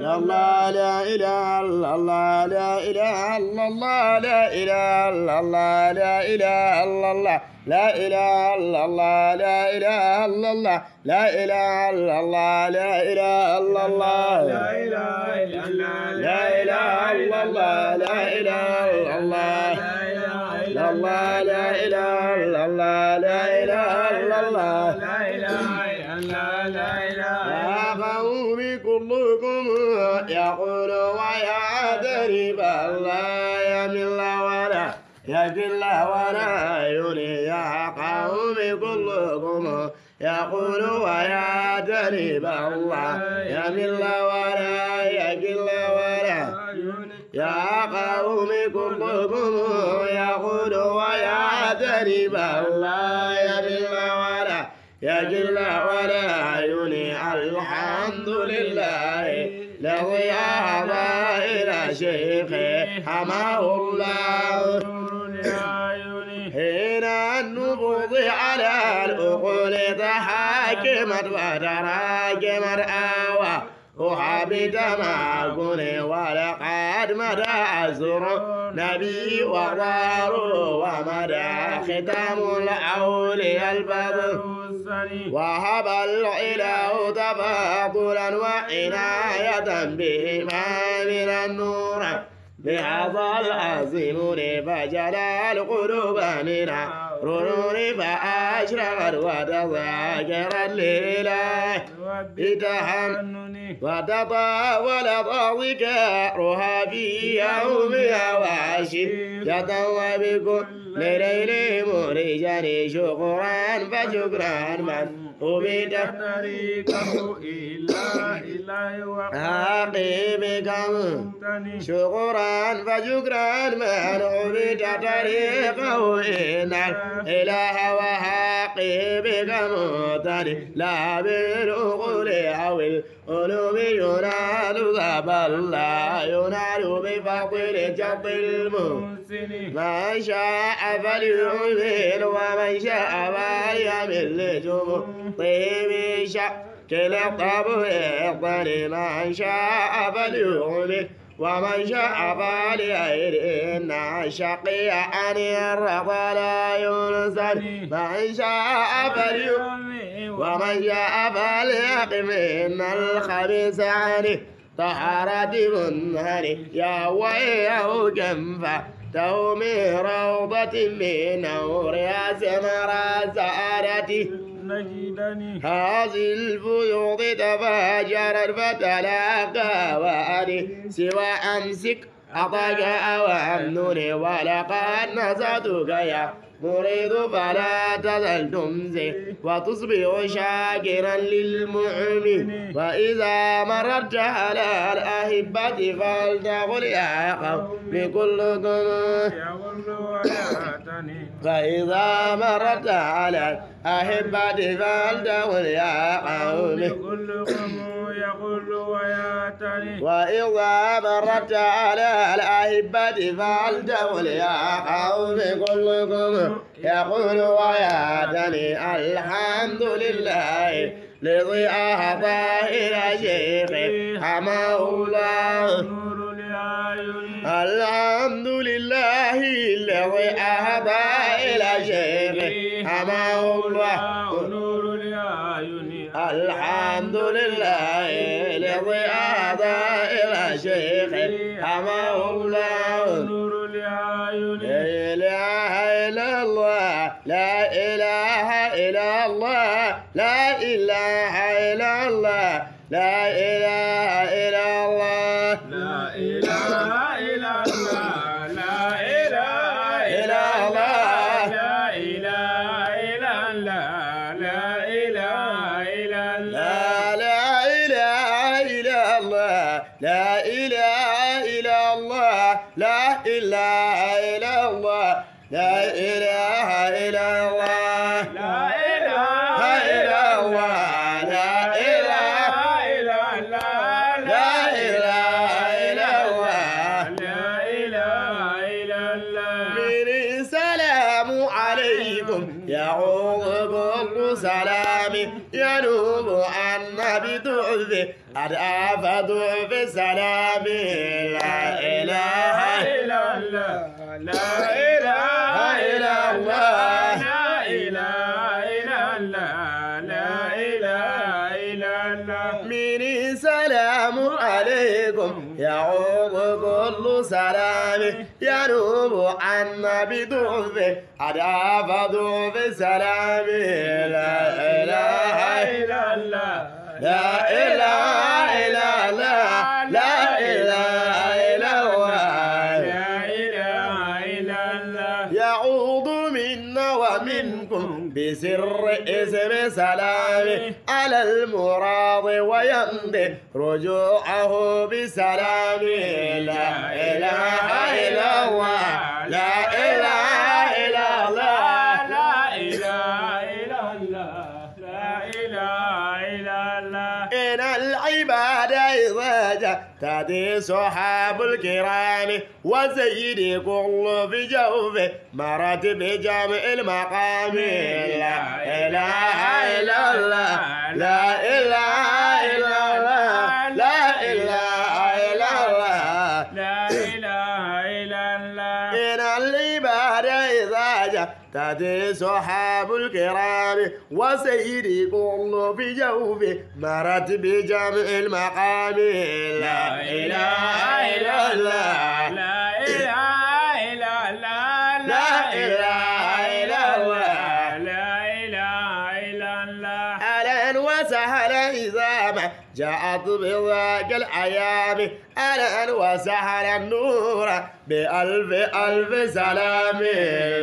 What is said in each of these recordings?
الله لا إله إلا الله لا إله إلا الله لا إله إلا الله لا إله إلا الله لا إله إلا الله لا إله إلا الله لا إله إلا الله لا إله إلا الله لا إله إلا الله لا إله إلا الله لا إله إلا الله لا إله لا إلا الله لا إله إلا الله لا إله إلا الله لا إله إلا الله لا إله يا قوم كلكم يقول ويعترف الله يمل ولا يجل ولا يري يا قوم كلكم يقول ويعترف الله يمل ولا يجل ولا يا قوم كلكم يقول ويعترف الله يمل ولا يجل ولا يني الحمد لله الذي أهدى إلى شيخه حماه الله حين النبوض على العقول تحاكمت وتراكمت آوى وحبت ما كن ولقد مدى عزر نبي وغار ومدى ختام الأولياء البدر وهب الإله تفاضلا وعناية بهما من النور بهذا العظيم فجلى القلوب من رنون فأشرقت وتذاكرت لله بتهم وتطاولت أذكارها في يومها وعشية وبكل ليل مرجان شكرا فشكرا من أبيت طريقه إلى إله عقيبكم شكرا فشكرا من أبيت طريقه إن الإله وحقه بك لا بالعقول أو العلوم ينال ذا بل لا ينال بفضل جد المحسن من شاء فليؤمن ومن شاء فليمل لجمهور طيب شكل الطبع من شاء فليؤمن ومن شاء فليعير إن الشقي عن الرضا لا ينزل من شاء فليؤمن ومن شاء فليقم إن الخبيث عنه طهارة منهر يا ويله كم فاته من روضة من نور أسمر سعادته نجدني هذه الفيوض تفاجرت فتلاقى وأني سوى أمسك أعطاك أوامنني ولقد نصحتك يا مريض فلا تزل تمسي وتصبح شاكرا للمؤمن وإذا مررت على الأحبة فلتقل يا قوم كلكم يقول ويعتني فإذا مررت على الأحبة فلتقل يا قوم كلكم يقول ويعتني وإذا مررت على الأحبة فلتقل يا قوم كلكم يقول ويعتني الحمد لله الذي أهدى إلى شيخه حماه الله نور الأعين الحمد لله الذي أهدى إلى شيخه حماه الله نور الأعين الحمد لله الذي أهدى إلى شيخه حماه الله نور الأعين لا إله إلا الله لا إله إلا الله لا إله إلا الله لا إله إلا الله لا إله إلا الله لا إله إلا الله لا إله إلا الله لا إله إلا الله لا لا إله إلا الله لا إله إلا الله لا إله إلا الله لا إله إلا الله لا إله إلا الله لا إله إلا الله لا إله إلا الله لا إله إلا الله من السلام عليكم يعوض كل سلام ينوب عنا بتعذ أضعاف ضعف سلام لا إله إلا الله لا إله إلا الله لا إله إلا الله لا إله إلا الله. مني سلام عليكم يعود كل سلام ينوب عنا بضعف أضعاف ضعف سلام لا إله إلا الله لا إله إلا الله لا إله إلا الله لا إله إلا الله. يعود منا ومنكم بسر اسم سلام على المراد ويمضي رجوعه بسلام لا إله إلا الله لا إله إلا الله لا إله إلا الله لا إله إلا الله. إن العباد إذا جاء تأتي صحاب الكرام وسيد كل في جوفه مراتب جمع المقام لا إله إلا الله لا إله إلا الله لا إله إلا الله لا إله إلا الله. إن العباد إذا جاء تأتي صحاب الكرام وسيدي كل في جوفه مراتب جمع المقام لا إله إلا الله لا إله إلا الله لا إله إلا الله لا إله إلا الله. أهلا وسهلا إذا ما جاءت بذاك الأيام أهلا وسهلا نورا بألف ألف سلام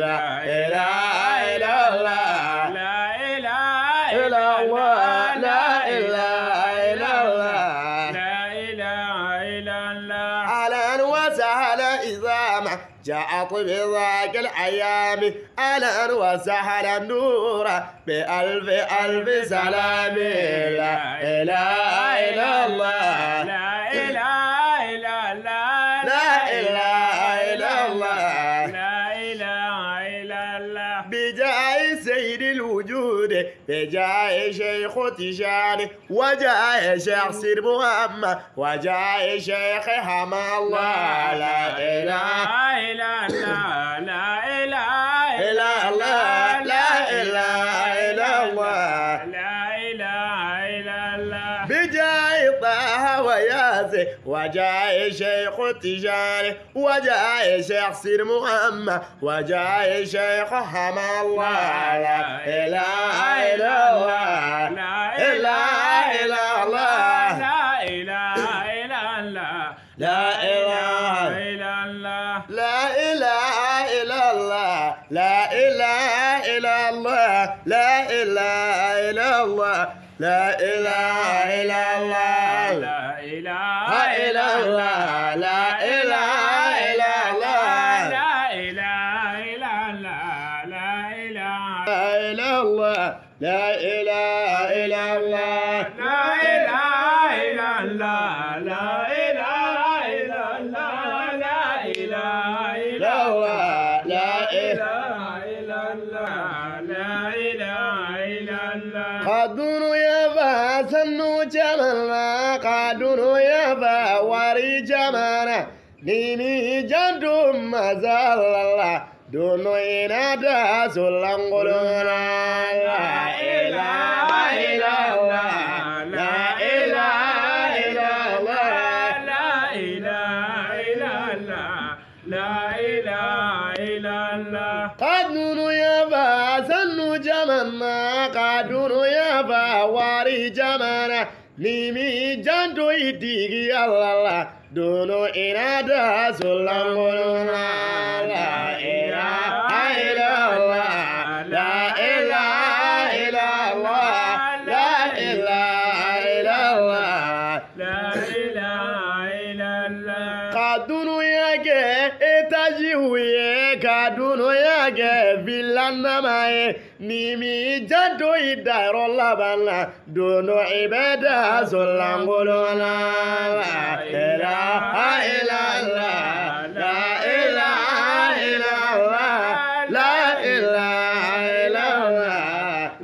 لا إله إلا الله لا إله إلا الله لا إله إلا الله لا إله إلا الله. أهلا وسهلا إذا ما جاءت بذاك الأيام أهلا وسهلا نورا بألف ألف سلام لا إله إلا الله لا إله إلا الله لا إله إلا الله لا إله إلا الله. بجاه سيد الوجود بجاه شيخ تجاني وجاه شيخ سير محمد وجاه شيخ حما الله لا إله إلا الله لا إله إلا الله لا إله إلا الله لا إله إلا الله. بجاه طه وياسر وجاه شيخ تجاني وجاه شيخ سير محمد وجاه شيخ حما الله لا إله إلا الله لا إله إلا الله لا إله إلا الله لا إله إلا الله لا إله إلا الله لا إله إلا الله لا إله إلا الله لا إله إلا الله لا إله إلا الله لا إله إلا الله لا إله إلا الله لا إله إلا الله لا إله إلا الله لا إله إلا الله لا إله إلا الله لا إله إلا الله لا إله إلا الله لا إله إلا الله. قدر يا فاسنو جمالنا قدر يا فواري جمالنا نيمي جندم مزال الله دونو إنادا سلانقلونا لا إله إلا الله لا إله إلا الله لا إله إلا الله لا إله إلا الله. قدر يا فاسنو جمالنا قدر يا فواري جمالنا نيمي جندو إديغي الله دونو إنادا سلانقلونا لا إله إلا الله لا إله إلا الله لا إله إلا الله لا إله إلا الله. Kadunu yake etajiwe kadunu yake villanamaye nimi janto idaro labana dono ibada solangolona la ilaha illallah la ilaha illallah la ilaha illallah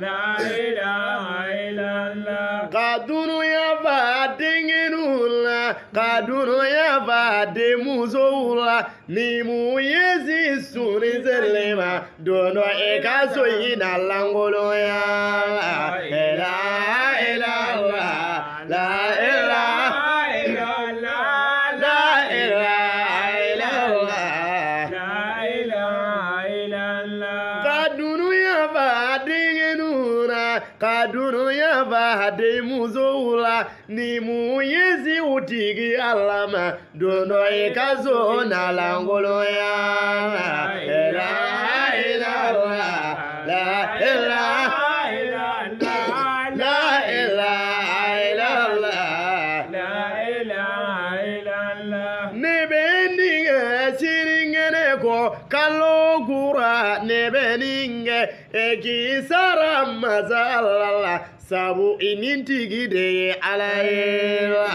La ilaha illallah. Kadunu ya fa dingi Ka dunuya fa denmusow la ni mun ye si suni selen ma don dɔ i ka so in na lankolonya la la ilaha la ilaha la ilaha illallah La ilaha illallah. Ka dunuya fa denkɛninw na ka dunuya fa denmusow la ni mun ye si u tigi Ala ma don dɔ i ka so na lankolonya la la ilaha la ilaha la ilaha illallah. La ilaha illallah. Ne bɛ nin kɛ sinikɛnɛ kɔ kalo kura ne bɛ nin kɛ e k'i sara masa Ala la sabu i ni tigi de ye Ala ye la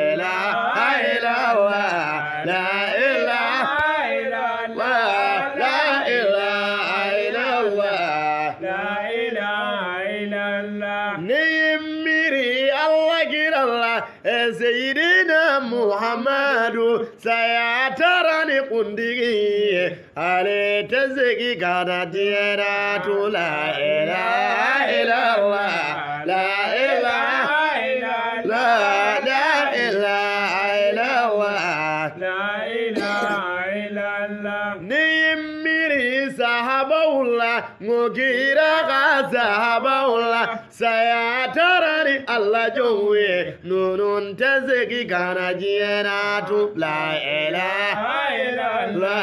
ilaha illallah la ilaha la ilaha illallah. La ilaha illallah. Ne ye miiri Ala kira la Seyidina Muhammadu saya taara ni kuntigi ye ale tɛ segin ka na diɲɛ na tun la ilaha illallah la ilaha la la ilaha illallah. La ilaha illallah. Ne ye miiri sahabaw la n ko kira ka sahabaw la saya taara ni Ala jɔnw ye ninnu tɛ segin ka na diɲɛ na tun la ilaha la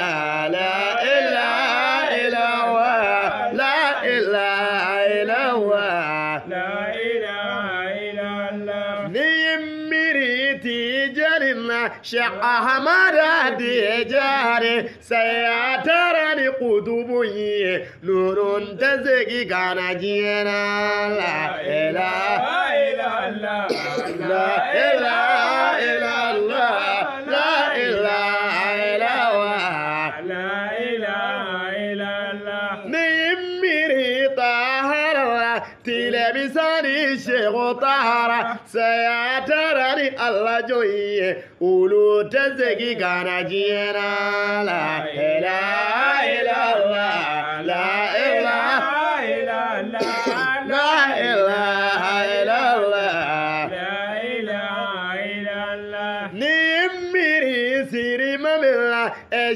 la ilaha illallah la ilaha illallah. La ilaha illallah. Ne ye miiri Tijani na Cheikh Ahmada Tijani saya taara ni kutubu ye ninnu tɛ segin ka na diɲɛ na la ilaha illallah. La ilaha illallah la ilaha illallah. La ilaha illallah. Ne ye miiri tahara la tilemisani Seku tahara saya taara ni Ala jɔn ye olu tɛ segin ka na diɲɛ na la ilaha illallah la ilaha la ilaha illallah. La ilaha illallah. Ni ye miiri sirima min la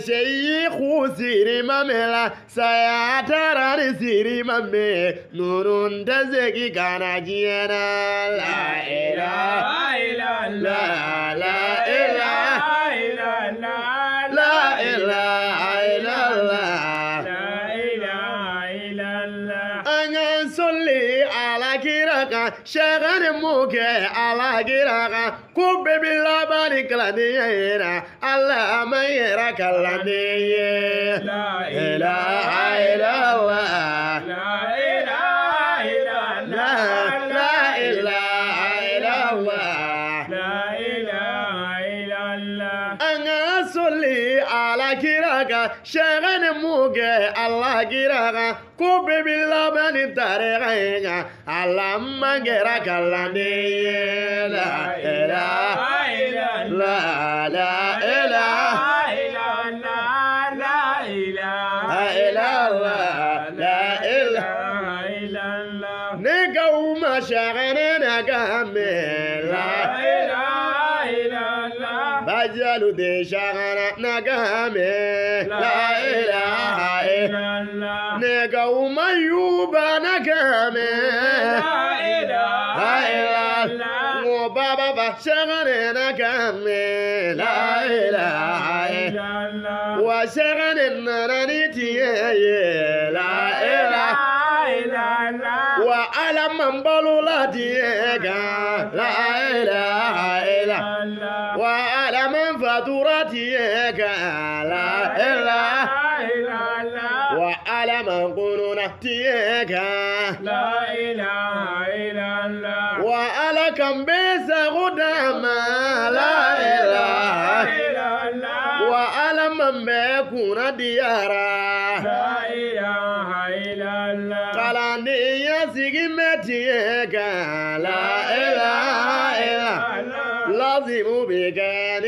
seyiku sirima min la saya taara ni sirima min ninnu tɛ segin ka na diɲɛ na la ilaha la la ilaha la ilaha illallah. La ilaha illallah. An ka sɔli Ala kira kan sɛgɛn mun kɛ Ala kira kan ko bɛɛ bi laban ni kalandenya ye na Ala ma yɛrɛ kalanden ye. La ilaha illallah. La ilaha La illallah. la ilaha illallah. La ilaha illallah. An ka sɔli Ala kira kan sɛgɛn mun kɛ Ala kira kan ko bɛɛ bi laban ni tarika in kan Ala ma kɛra kalanden ye. La ilaha la la ilaha illallah la ilaha ne ka u ma sɛgɛn na ka mɛn la bajalu de sɛgɛn na ka mɛn la ilaha illallah ne ka u ma yuba na ka mɛn illallah ngo baba ba sɛgɛn na ka mɛn la ilaha illallah wa sɛgɛn nana ni tiɲɛ ye la ilaha wa Ala man balo la diɲɛ kan la ilaha illallah wa Ala man fatura diɲɛ kan la ilaha wa Ala man kununa diɲɛ kan La ilaha illallah. wa Ala kan bɛɛ sago d'a ma la ilaha wa Ala man bɛɛ kunna diyara La ilaha illallah. Kalandenya sigi bɛ tiɲɛ kan la ilaha illallah lazimu bɛ kɛ ni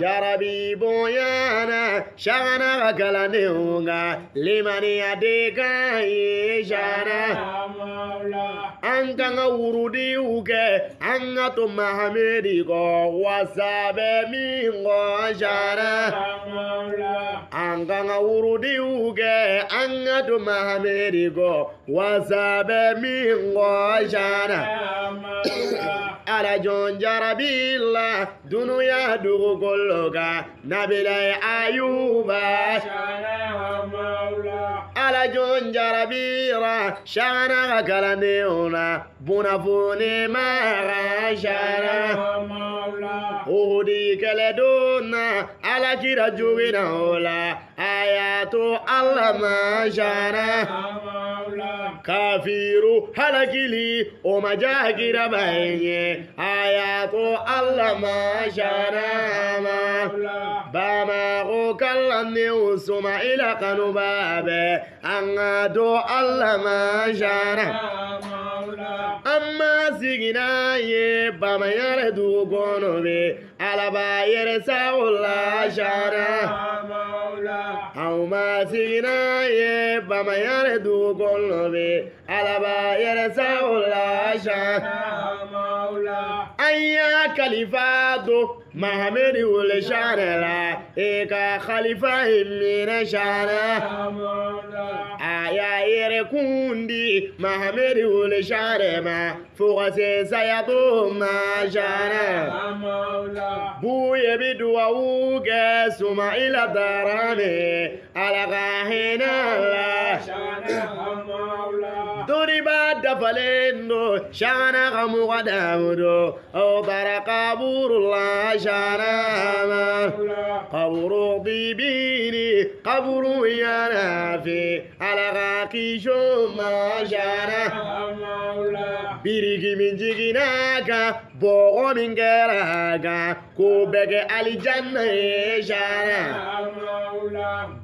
Jarabi bonyana shana kalandenw ka limaniya de kan ye shana an kan ka wurudiw kɛ an ka to Mahamedi kɔ wasa bɛ min kɔ shana an kan ka wurudiw kɛ an ka to Mahamedi kɔ wasa bɛ min kɔ shana ala jɔn jarabi la dunuya dugukolo kan Nabila Ayuba ala jɔn jarabi la shana ka kalandenw na bunnafoni mara shana Uhudi kɛlɛdon na ala kira joginna o la a y'a to Ala ma shana kafiru halakili o ma diya kiraba ye a y'a to Ala ma shana ma Bamakɔ kalandenw Sumayila kanuba bɛ an ka to Ala ma shana an ma sigi n'a ye Bamayɛrɛ dugu kɔnɔ bɛ Ala b'a yɛrɛ sago la shana anw ma sigi n'a ye Bamayɛrɛ dugu kɔnɔ bɛ Ala b'a yɛrɛ sago la shana an y'a kalifa to Mahamedi wele shana la e ka khalifa in minɛ shana a y'a yɛrɛ kun di Mahamedi wele shana ma fo ka se saya to ma shana Buye bi duwawu kɛ Sumayila Darame Ala ka hinɛ la dɔnnibaa dafalen don shana ka mɔgɔdamu don o taara kaburu la shana ma kaburu bibiri kaburu yanafi Ala ka kisi o ma shana biriki min jiginna kan bɔgɔ min kɛra a kan k'o bɛɛ kɛ alijanna ye shana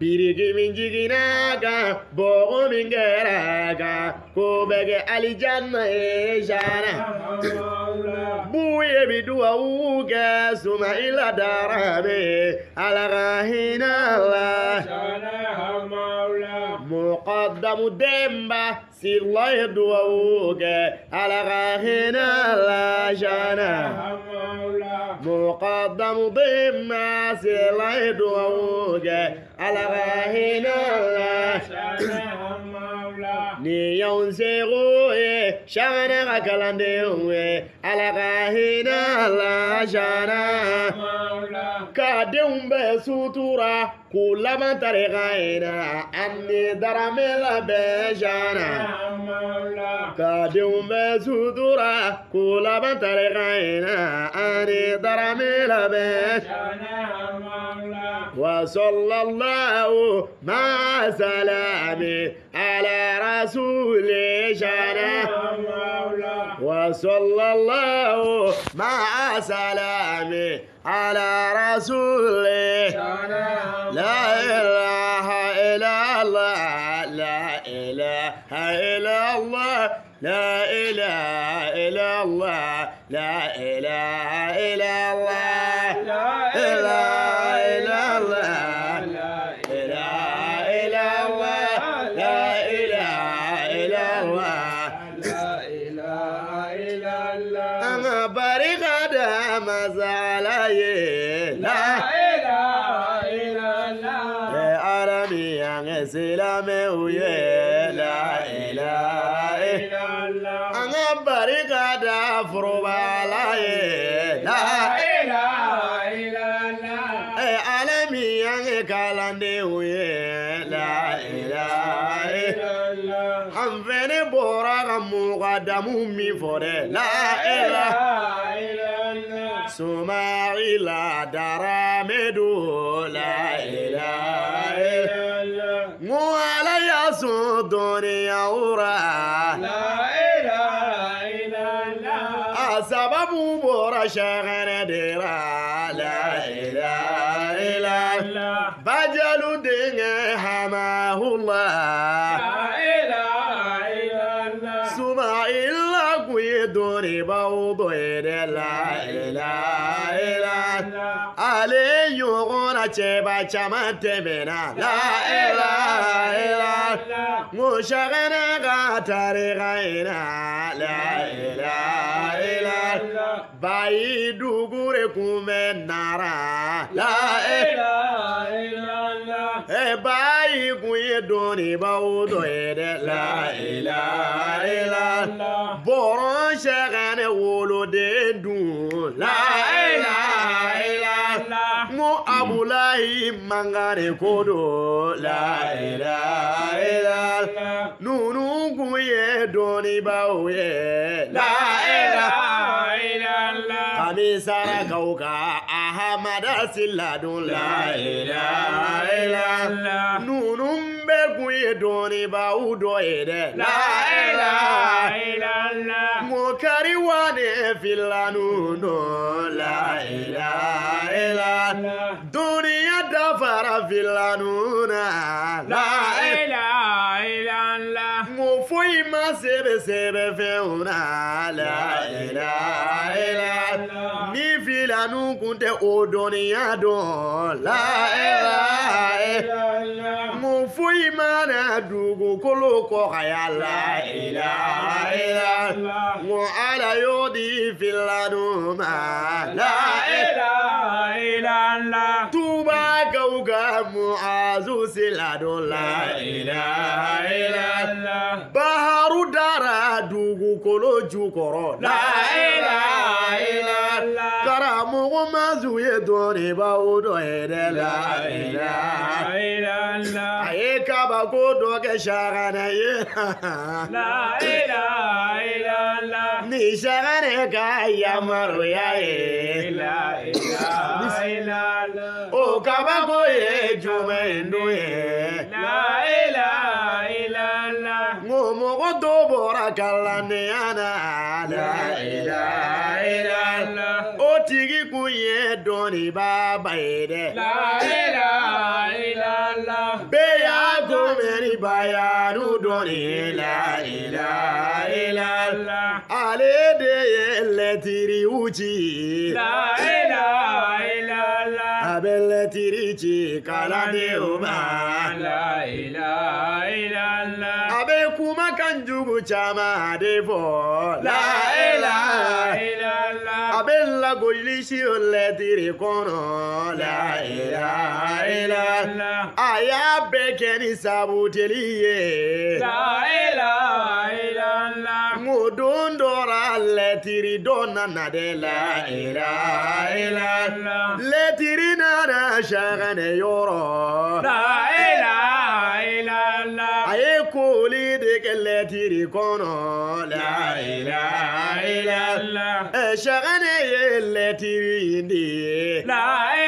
biriki min jiginna kan bɔgɔ min kɛra a kan k'o bɛɛ kɛ alijanna ye shana Buye bi duwawu kɛ Sumayila Darame Ala ka hinɛ la Muqaddamu Demba Sila ye duwawu kɛ Ala ka hinɛ la shana Muqaddamu Demba Sila ye duwawu kɛ Ala ka hinɛ la ni y'anw seko ye shana ka kalandenw ye Ala ka hinɛ la shana ka denw bɛɛ sutura k'u laban tarika in na an ni Darame labɛn shana ka denw bɛɛ sutura k'u laban tarika in na an ni Darame labɛn wa sallallahu ma salami ala rasuli shana wa sallallahu ma salami ala rasuli la ilaha illallah la ilaha illallah la ilaha illallah la ilaha illallah la ilaha illallah la ilaha illallah la ilaha illallah la ilaha illallah an ka barika da masala ye la ilaha illallah Ala min y'an kɛ silamɛw ye la ilaha illallah an ka barika da forobala ye la ilaha illallah Ala min y'an kɛ kalandenw ye la ilaha illallah an fɛnɛ bɔra ka mɔgɔdamu min fɔ dɛ la ilaha illallah Sumayila Darame don la ilaha illallah n ko Ala y'a sɔn dɔnniyaw ra la ilaha illallah a sababu bɔra Sɛkinɛ de la la ilaha illallah Bajalu denkɛ Hamahula la ilaha illallah Sumayila kun ye dɔnnibaw dɔ ye dɛ la ilaha illallah a cɛba caman tɛmɛna la ilaha illallah n ko Sakanɛ ka tarika in na la ilaha illallah Bayi Dugure kun bɛ Nara la ilaha illallah Bayi kun ye dɔnnibaw dɔ ye dɛ la ilaha illallah Bɔrɔn Sakanɛ woloden dun la ilaha illallah n ko Abulayi Mangare ko don la ilaha illallah ninnu kun ye dɔnnibaw ye la ilaha illallah Kamisarakaw ka Ahamada Sila dun la ilaha illallah ninnu bɛɛ kun ye dɔnnibaw dɔ ye dɛ la ilaha illallah n ko Kariwane filanu dun la ilaha illallah duniya dafara filanu na la ilaha illallah n ko foyi ma sɛbɛ sɛbɛ fɛnw na la ilaha illallah ni filanu kun tɛ o dɔnniya dɔn la ilaha illallah n ko foyi ma na dugukolo kɔ ka ya la ilaha illallah n ko Ala y'o di filanu ma la ilaha illallah Tubakaw ka Muazu Sila dun la ilaha illallah Baharu dara dugukolo jukɔrɔ la ilaha illallah Karamɔgɔ Mazu ye dɔnnibaw dɔ ye dɛ la ilaha illallah a ye kabako dɔ kɛ Sakanɛ ye la ilaha illallah ni Sakanɛ ka yamaruya ye la ilaha illallah o kabako ye jumɛn dun ye la ilaha illallah n ko mɔgɔ dɔ bɔra kalandenya na la ilaha illallah o tigi kun ye dɔnnibaaba ye dɛ la ilaha illallah bɛɛ y'a ko mɛn ni bayanu dɔnni la ilaha illallah ale de ye lɛtiriw ci la ilaha illallah a bɛ lɛtiri ci kalandenw ma la ilaha illallah a bɛ kumakan jugu caman de fɔ la ilaha illallah a bɛ lagosili si o lɛtiri kɔnɔ la ilaha illallah a y'a bɛɛ kɛ ni sabuteli ye la ilaha illallah n ko don dɔ la lɛtiri dɔ nana dɛ la ilaha illallah lɛtiri nana Sakanɛ yɔrɔ la ilaha illallah a ye koli de kɛ lɛtiri kɔnɔ la ilaha illallah Sakanɛ ye lɛtiri in di la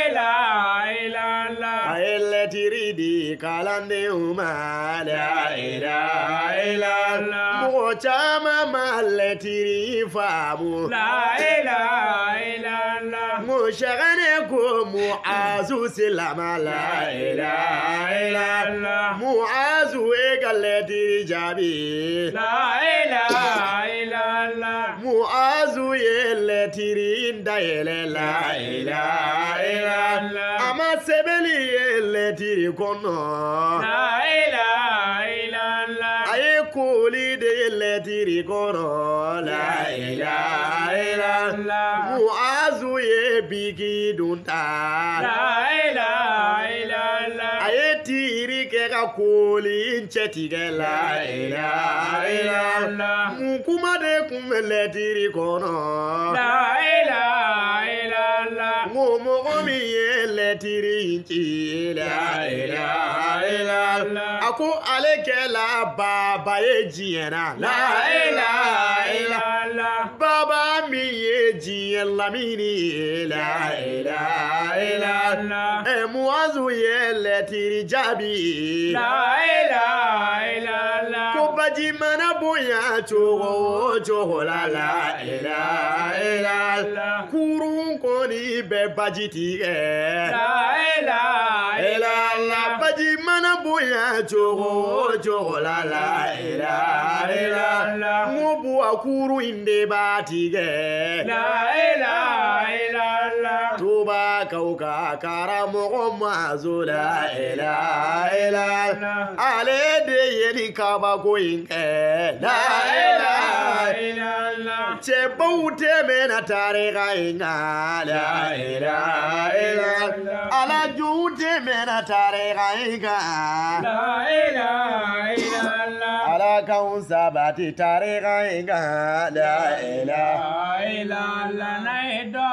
ilaha illallah a ye lɛtiri di kalandenw ma la ilaha illallah mɔgɔ caman ma lɛtiri faamu la ilaha illallah n ko Sakanɛ ko Muazu Sila ma la ilaha illallah Muazu e ka lɛtiri jaabi la ilaha illallah Muazu ye lɛtiri in dayɛlɛ la ilaha illallah a ma sɛbɛnni ye lɛtiri kɔnɔ la ilaha illallah a ye koli de ye lɛtiri kɔnɔ la ilaha illallah Muazu ye biki dun ta la ilaha illallah a ye tiri kɛ ka koli in cɛ tigɛ la ilaha illallah mun kuma de kun bɛ lɛtiri kɔnɔ la ilaha illallah n ko mɔgɔ min ye lɛtiri in ci la ilaha illallah a ko ale kɛla baba ye diɲɛ na la ilaha illallah baba min ye diɲɛ lamini ye la ilaha illallah Muazu ye lɛtiri jaabi la ilaha illallah ko baji mana bonya cogo o cogo la la ilaha illallah kurun kɔni bɛ baji tigɛ la ilaha illallah baji mana bonya cogo o cogo la la ilaha illallah n ko buwa kurun in de b'a tigɛ la ilaha illallah. Tuba kaw ka karamɔgɔ Mazu la ilaha illallah ale de ye nin kabako in kɛ la ilaha illallah cɛbaw tɛmɛna tarika in kan la ilaha illallah alajuw tɛmɛna tarika in kan La ilaha illallah ala k'anw sabati tarika in kan la ilaha La ilaha illallah.